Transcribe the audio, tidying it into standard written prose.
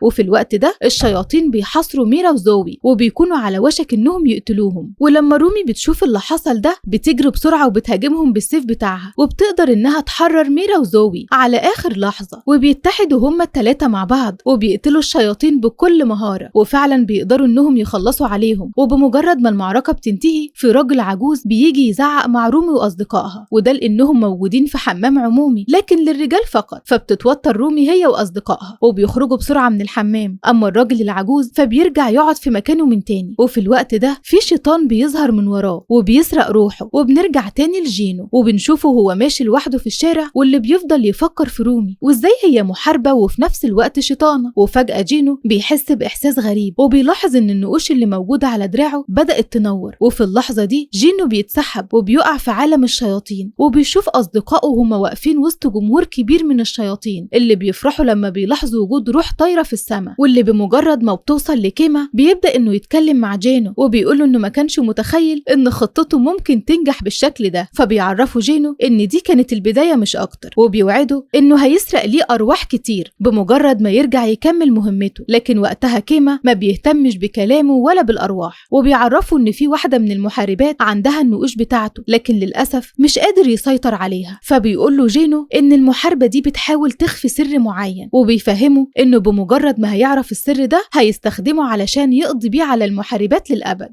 وفي الوقت ده الشياطين بيحاصروا ميرا وزوي وبيكونوا على وشك انهم يقتلوهم. ولما رومي بتشوف اللي حصل ده بتجري بسرعة وبتهاجمهم بالسيف بتاعها، وبتقدر انها تحرر ميرا وزوي على اخر لحظة، وبيتحدوا هما الثلاثة مع بعض وبيقتلوا الشياطين بكل مهارة، وفعلا بيقدروا انهم يخلصوا عليهم. وبمجرد ما المعركة بتنتهي في راجل عجوز بيجي يزعق مع رومي واصدقائها، وده لانهم موجودين في حمام عمومي لكن للرجال فقط. فبتتوتر رومي هي واصدقائها وبيخرجوا بسرعة من الحمام. اما الراجل العجوز فبيرجع يقعد في مكانه من تاني. وفي الوقت ده في شيطان بيظهر من وراه وبيسرق روحه. وبنرجع تاني لجينو وبنشوفه هو ماشي لوحده في الشارع، واللي بيفضل يفكر في رومي وازاي هي محاربة وفي نفس الوقت شيطانه. وفجاة جينو بيحس باحساس غريب وبيلاحظ ان النقوش اللي موجودة على دراعه بدات تنور. وفي اللحظة دي جينو بيتسحب وبيقع في عالم الشياطين، وبيشوف اصدقائه وهما واقفين وسط جمهور كبير من الشياطين اللي بيفرحوا لما بيلاحظوا وجود روح طايره في السماء. واللي بمجرد ما بتوصل لكيما بيبدا انه يتكلم مع جينو وبيقول انه ما كانش متخيل ان خطته ممكن تنجح بالشكل ده. فبيعرفوا جينو ان دي كانت البداية مش اكتر، وبيوعده انه هيسرق ليه ارواح كتير بمجرد ما يرجع يكمل مهمته. لكن وقتها كيما ما بيهتمش بكلامه ولا بالارواح، وبيعرفوا ان في واحدة من المحاربات عندها النقوش بتاعته لكن للاسف مش قادر يسيطر عليها. فبيقول له جينو ان المحاربة دي بتحاول تخفي سر معين، وبيفهمه انه بمجرد ما هيعرف السر ده هيستخدمه علشان يقضي بيه على المحاربات للابد.